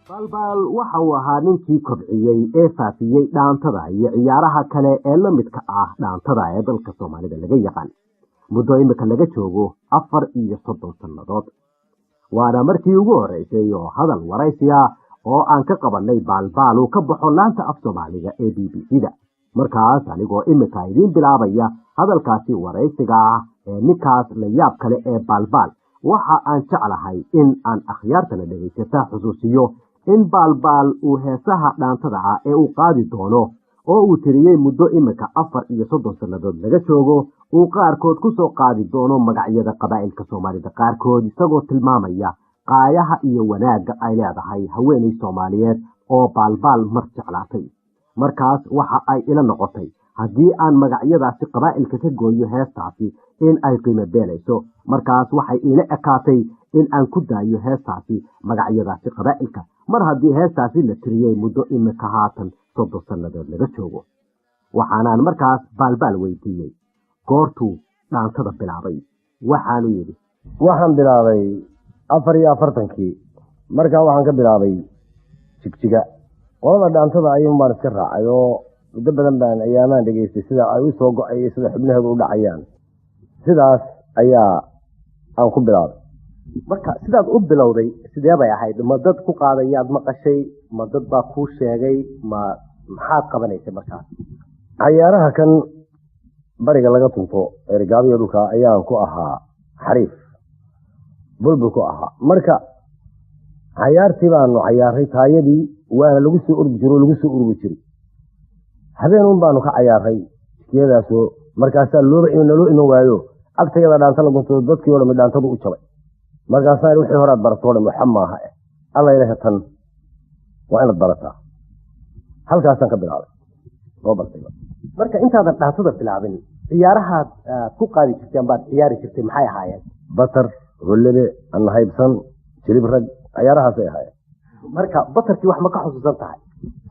Baalbaal waxa uu ahaa ninkii kobciyey ee faafiyey dhaantada iyo ciyaaraha kale ee la midka ah dhaantada ee dalka Soomaalida laga yaqaan muddo imika laga joogo 34 sannadood. Waana markii ugu horreysay oo hadal waraysiya oo aan ka qabanay Baalbaal uu ka baxo laanta af Soomaaliga ee BBC-da. Markaas anigoo imika idiin bilaabaya hadalkaasi waraysiga ah ee ninkaas la yaab kale ee Baalbaal, waxa aan jeclahay in aan akhyaartana dhegaysata xusuusiyo in Baalbaal uu heesaha dhaantada ah ee uu qaadi doono oo uu tiriyey muddo imika 34 sannadood laga joogo uu qaarkood ku soo qaadi doono magacyada qabaa'ilka Soomaalida qaarkood, isagoo tilmaamaya qaayaha iyo wanaagga ay leedahay haweeney Soomaaliyeed oo Baalbaal mar jeclaatay. Markaas waxa ay ila noqotay haddii aan magacyadaasi qabaa'ilka ka gooyo heestaasi in ay qiimo beenayso. Markaas waxay iila ekaatay in aan ku daayo heestaasi magacyadaasi qabaa'ilka mar haddii heestaasi la tiriyey muddo imika haatan 30 sannadood laga joogo. Waxaanaan markaas Baalbaal weydiiyey goortuu dhaantada bilaabay. Waxaanu yidhi: Waxaan bilaabay 44-kii. Markaa waxaan ka bilaabay Jigjiga. Qolada dhaantada ayuun baan iska raacay oo muddo badan baan ayaamaan dhegeystay sida ay u soo go-ay iyo sida xubnaheedu u dhacayaan. Sidaas ayaa aan ku bilaabay. Marka sidaad u bilowday sidee bay ahayd? Ma dad ku qaadayaad maqashay? Ma dad baa kuu sheegay? Ma maxaad qabanaysay markaas? Cayaaraha kan bariga laga tunto ergaabiyo dhulka ayaan ku ahaa xariif, bulbul ku ahaa. Marka cayaartii baanu cayaaray taayadii, waana lagu soo ordi jiro, lagu soo ururi jiray. Habeenuun baanu ka cayaaray jikiyadaasoo markaasaa looba naloo iman waayo agtayada dhaanta la guntado, dadkii o dhami dhaantadu u jabay. Markaasaa wixii horaad baratoo dham waxa maaha, alla ilaha tan waa inaad barataa. Halkaasaan ka bilaabay soo bartay. Marka intaadan dhaantada bilaabin ciyaarahaad aad ku qaadi jirteen baad ciyaari jirtay maxay ahaayeen? Batar, hollebe, anahaybsan, jilib rag, ciyaarahaasay ahaayeen. Marka batarkii wax ma ka xusuusan tahay?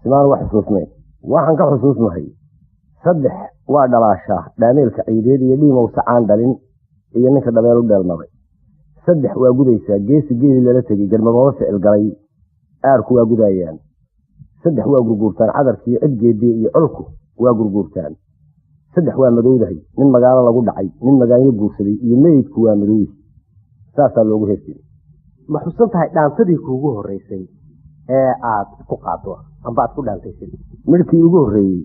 Simaan wax xusuusnay. Waxaan ka xusuusnahay 3 waa dhalaashaa dhaameelka ciideed iyo dhiimow sacaan dhalin iyo ninka dhabeel u dheelmaday. 3 waa gudaysaa geesi geeli lala tegey garmadooba ficil galay, aarku waa gudaayaan. 3 waa gurguurtaan cadarkiiyo cid geediye iyo colku waa gurguurtaan. 3 waa madowdahay nin magaalo lagu dhacay, nin magaalo guursaday iyo meydku waa madowyahay. Saasaa loogu hees jiray. Ma xusuusan tahay dhaantadii kuugu horreysay ee aad ku qaado amba aad ku dhaantaysid? Midhkii ugu horreeyey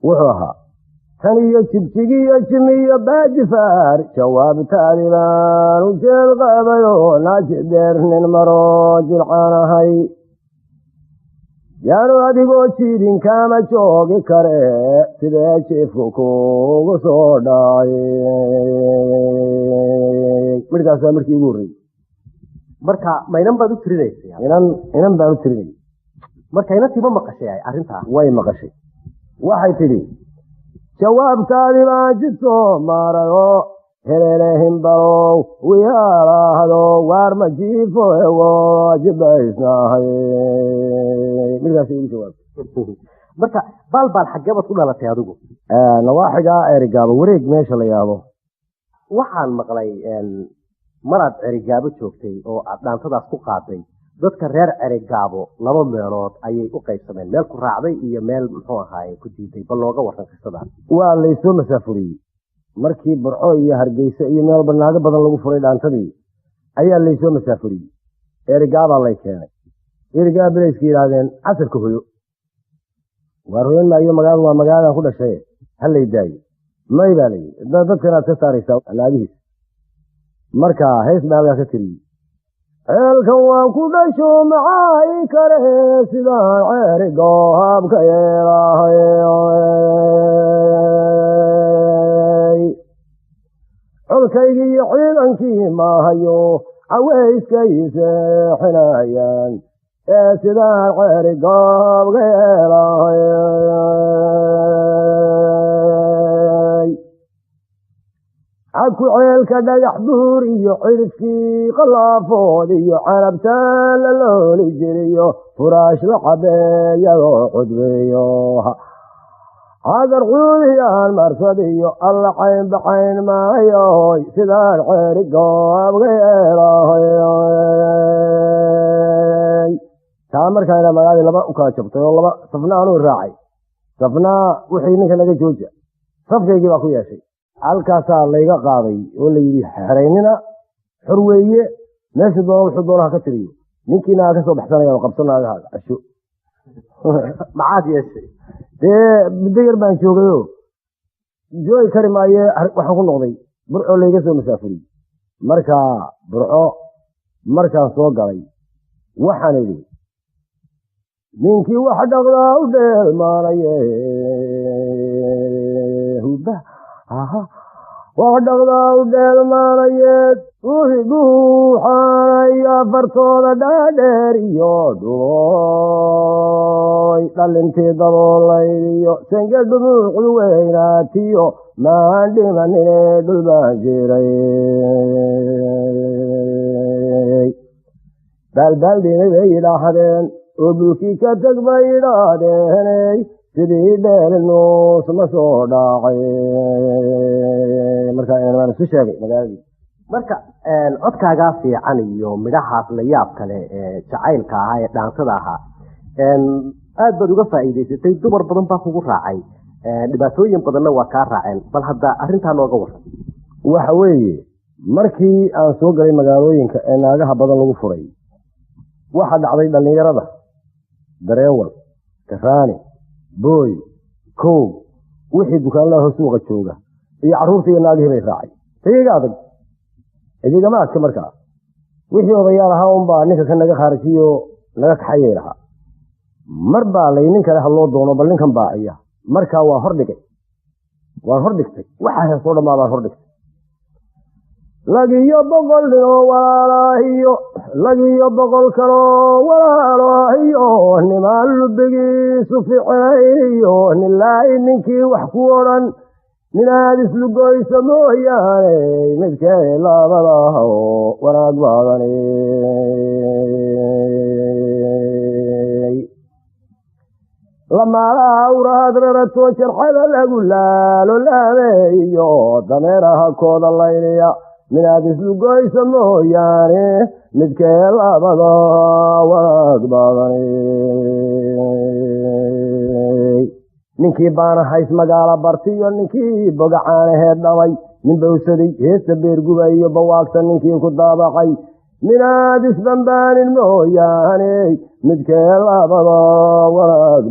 wuxuu ahaa: tan iyo jigjigiyo jimiyo baajifaar jawaabtaadi baan u jeel qabayo, naaji dheer nin maro jilcaanahay yaanu adigoo jiidin kama joogi kare, sidee jiifku kugu soo dhacay. Midhkaas waa midhkii ugu horreeyey. Marka ma inan baad u tirinaysay? Inan baan u tirinayay. Marka inantii ma maqashay arrintaa? Way maqashay. Waxay tidhi: jawaabtaadi baan jid soo maarayo helelehinbalow wiyaalaahdo waar ma jiifo waajibaysnahay. Midkaasay igu jawaabtay. Marka Baalbaal, xaggee baad ku dhalatay adigu? Nawaaxigaa Erigaabo, wareeg meesha la yaabo. Waxaan maqlay maraad Cerigaabo joogtay oo aad dhaantadaas ku qaaday, dadka reer Cerigaabo laba meelood ayay u qaybsameen, meel ku raacday iyo meel muxuu ahaaye ku diiday. Bal looga waran qisadaas. Waa laysoo masaafuriyey markii Burco iyo Hargeysa iyo meel banaago badan lagu furay dhaantadii ayaa laysoo masaafuriyey. Erigaabaa lay keenay. Erigaa belayska yidhaahdeen casarka hoyo. Waar hoyan maayo, magaaladu waa magaaladan ku dhashay, ha lay daayo. May baa layidhi, dadkanaad ka saaraysaa naagihiis. Marka hees baa halkaa ka tiriyey: ceelkan waan ku dhasho maxaa ii kale, sidaan ceeri goobka yeelahay, colkaygii iyo ciidankii maahayo cawayskay seexinayaan ee sidaan ceeri goobka yeelahay, cadku ceelka dhagax buur iyo cirifkii qalaafood iyo canabtaan la looli jiriyo furaash la cabeeyadoo cudbeeyo cadar cuudiyaan marsad iyo alla caynbacayn maayoy, sidaan ceeri goobga yeelahay. Taa markaana magaalada laba u kala jabtay oo laba safna anuu raacay, safna wixii ninka naga jooja, safkaygii baa ku yeeshay. Halkaasaa layga qaaday oo la yidhi xeraynina, xor weeye, meesha doona wuxuu doonaha ka tiriyo, ninkiina ka soo baxsanaya oo qabsan naagahaaga casho. Maxaad yeeshay? Dee muddo yar baan joogayo, joogi kari maaye, waxaan ku noqday Burco, layga soo masaafuriyey. Markaa Burco markaan soo galay waxaan idhi ninkii wax dhaqdaa u dheelmaanaye, huba aha, wax dhaqdaa u dheelmaanaye, dhuuxaanayo afartooda dhaadheer iyo dhulooy dhalintii daboolayd iyo senge dhumuucdu weynaatiyo maan dhimanine dhul baan jiray, baalbaaldhimay bay yidhaahdeen oo dhulkii ka teg bay yidhaahdeeney, sidii dheelinuus ma soo dhaacay. Markaa waan isu sheegay magaaladii. Marka codkaagaa fiican iyo midhahaas la yaab kale ee jacaylka ahaa ee dhaantada ahaa aad baad uga faa'iidaysatay, dumar badan baa kugu raacay, dhibaatooyin badanna waa kaa raaceen. Bal hadda arrintaa nooga waran. Waxa weeye markii aan soo galay magaalooyinka ee naagaha badan lagu furay, waxaa dhacday dhallinyarada dareewal, karaani, booy, koog, wixii dukaanlaho suuqa jooga iyo carruurta iyo naagihii bay raacay. Tayaga adag idigama adka. Markaa wixii odayaal ahaa unbaa ninka ka naga khaarijiyo naga kaxayay lahaa. Mar baa lay nin kale ha loo doono, bal ninkan baaciya. Markaa waa hordhigay, waan hordhigtay, waxaa heesoo dhammaa baan hordhigtay. Lagiyo 100 ninoo walaalaahiyo, lagiyo 100 kaloo walaalaahiyo, nimaan lubigiisu ficinayo, nilaahi ninkii wax ku odhan ninaad islugoyso mooyaane, midkee labadaho wanaag badanay. Lamaalaha awraad rarato jarxada lagu laalo laameeyo, dameeraha kooda layliya minaad islugoyso mooyaane, midkee labada wanaag badanay. Ninkii baana hays magaala bartiyo, ninkii bogacaanaheed dhamay, nin bowsaday heesta beerguba iyo bawaagta ninkii ku daabaqay, minaad isbambaanin mooyaane, midkee labada wanaag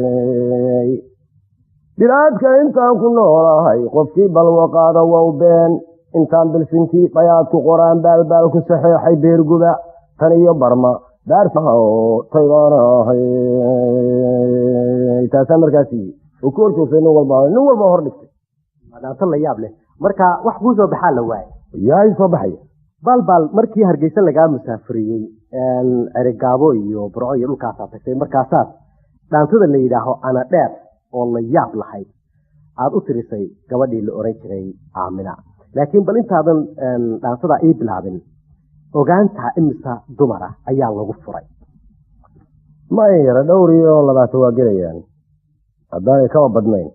badanay. Bilaadka intaan ku noolahay qofkii balwaqaada wow been, intaan bilsintii bayaad ku qoraan baalbaal ku saxeexay beerguba tan iyo barma daartaybaanahay. Taasaa markaasi oo ku hor joogtay nin walba, nin walba hor dhigtay. Dhaanto la yaab leh. Marka wax kuu soo baxaa la waayay. Yaa ii soo baxaya. Baalbaal, markii Hargeysa lagaa musaafuriyey Cerigaabo iyo Burco iyo dhulkaasaa tagtay, markaasaad dhaantada la yidhaaho ana dheer oo la yaab lahayd aada u tirisay gabadhii la oran jiray Aamina. Laakiin bal intaadan dhaantadaa ii bilaabin, ogaantaa imisa dumar ah ayaa lagu furay? Ma yara, 25 waa gelayaan haddaanay kaba badnayn.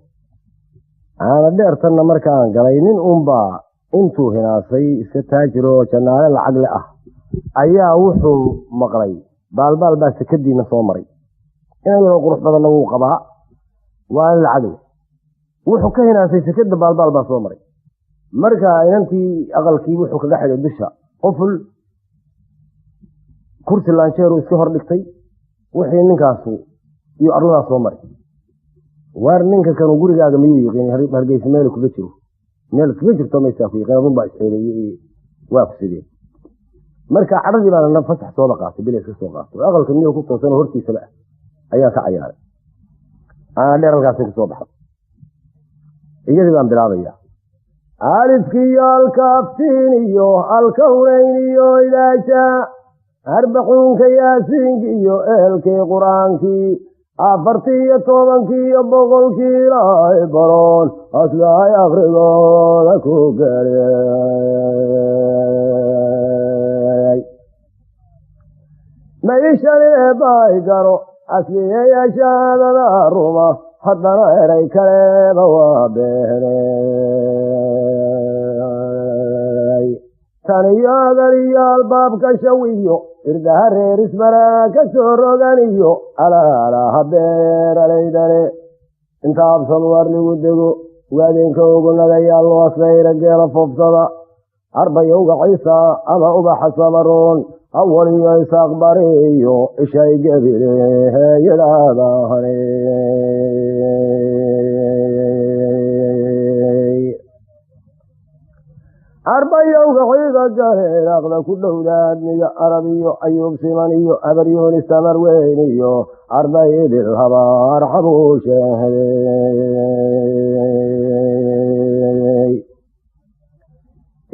Aana dheertanna markaan galay nin uunbaa intuu hinaasay iska taajiroo jannaale lacag le ah ayaa wuxuu maqlay baalbaal baa sekadiina soo maray, inan yaroo qurux badanna wuu qabaa, waa in lacag leh. Wuxuu ka hinaasay sekada baalbaal baa soo maray. Marka inantii aqalkii wuxuu kaga xidhay dusha qoful, kursi laanjeeru iska hor dhigtay, wixii ninkaasu iyo arladaas soo maray. Waar ninka kanu gurigaaga miyuu yiqiin? Hargeysa meel kaga jiro, meel kaga jirto maysaa ku yiqiin, adun baa isxeeleeyey, waa ku sidee. Marka cadhadii baana fasax sooba qaatay, bila iska soo qaatay, aqalka miyuu ku toosan hortiisaba ah ayaa ka cayaaray. Ana dheer halkaasi kasoo baxay, iyadii baan bilaabaya. Alifkiiyo alkaaftiin iyo alkawnayn iyo ilaaja, arbaxuunka yaasiinki iyo ehelkii qur-aankii, 14 iyo 100kii ilaahay baroon aslahay afrigooda ku gelay. Maishanine bay garo asliyeyaashaadada ruma, haddana eray kaleba waa beenay. Taniyo agaliyo albaabka shawiyo irdaha reer ismaraa ka soo roganiyo alaalaha beeralaydale inta absad war lagu dego waadeenka ugu nagayaa loo aslayra geela foofsada arbayowga ciisa ama ubaxa samaroon awal iyo isaaq bariyo ishay gebile yidhaahdaane. Arbayowga ciida galeelaaqda ku dhowdaadniyo arabiyo ayuub siman iyo abaryooni samar weyn iyo arbay idil habaar xabuusheehey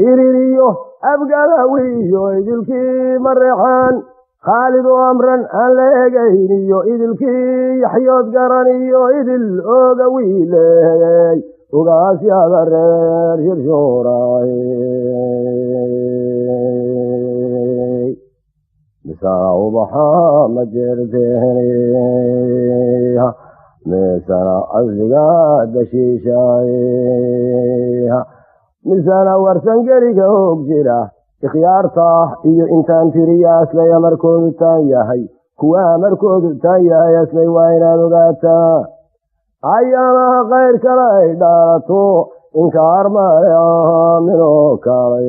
iririyo abgalawiyo idilkii mareexaan khaalid u amran aan la egayniyo idilkii yaxyood garaniyo idil ooga wiiley ugaasyada reer shirshuuray misana ubaxa ma jeerteeniha misana asliga dashiishay misana warsangeliga hoog jira ikhyaarta iyo intaan tiriya aslay amarkoodu taan yahay kuwa amarkoodu taan yahay aslay waa inaad ogaataa ayaamaha khayr kale ay dhaalato inkaar male aaminoo kalay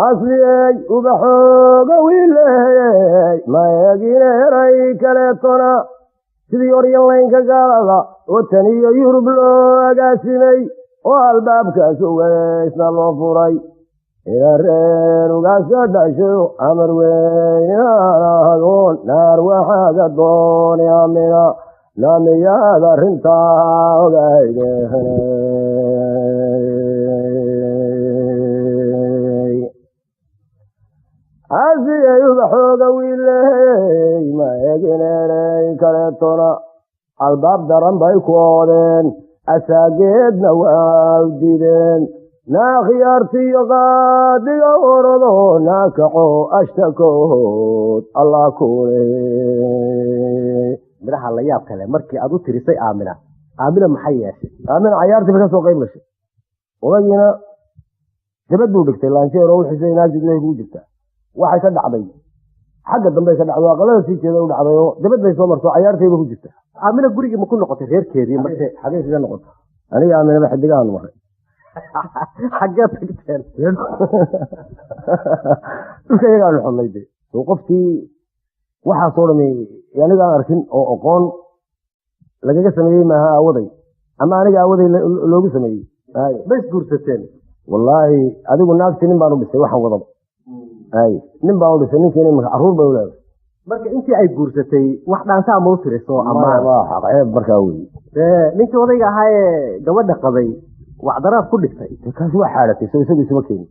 asliyey ubaxooga wiiley ma eegineeray kaleetona sidii oryanlaynka gaalada oo tan iyo Yurub loo agaasimay oo albaabkaas ugeysna loo furay ina reer ugaasa dhasho amar weyn inaan ahadoon naar waxaaga dooni amina naamiyaad arrintaa ogayde. Asiyey ubaxooga wiiley ma eegineeray kaleetona albaab daran bay ku oodeen asaageedna waa u diideen naa khiyaartiyo qaadiga orado naa kaco ashtakood allah kule. Midhaha la yaab kale markii aad u tirisay Aamina, Aamina maxay yeeshay? Aamina cayaartiiba ka soo qayb gashay, odagiina dabad buu dhigtay laanjeer oo uxisay naagti gudahay kugu jirtaa. Waxay ka dhacday xagga dambey ka dhacday, aqalada sii jeeda u dhacday oo dabad bay soo marto, cayaartayba ku jirta. Aamina gurigii ma ku noqotay reerkeedii marse? Xagee kaga noqota? Aniga Aaminaba xidigaanu maray. Xaggee tagteen? Dhulka iyagaanu xidhnay de soo qofkii waxaasoo dhami anigaan arkin oo aqoon lagaga sameeyey maaha aawaday ama aniga aawaday loogu sameeyey. Ma isguursateen? Wallaahi adigu naagti nin baan u dhisay, waxaan wadaba ay nin baan u dhisay, ninkiina imika carruur bay u leedahay. Marka intii ay guursatay wax dhaantaa ma u tiriso amaan? Waa ceeb markaa wey. Ninkii odayga ahaa ee gabadha qabay wacdaraad ku dhigtay kaasi waa xaalatay soo isagu isuma keenin.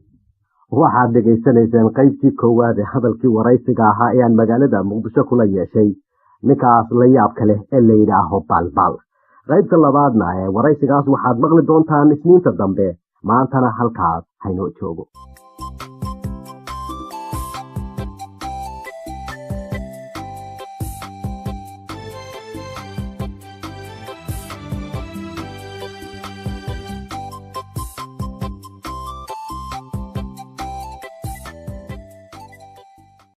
Waxaad dhegaysanayseen qaybtii koowaad ee hadalkii waraysiga ahaa ee aan magaalada Muqdisho kula yeeshay ninkaas la yaabka leh ee la yidhaaho Baalbaal. Qaybta labaadna ee waraysigaas waxaad maqli doontaan Isniinta dambe. Maantana halkaas haynoo joogo.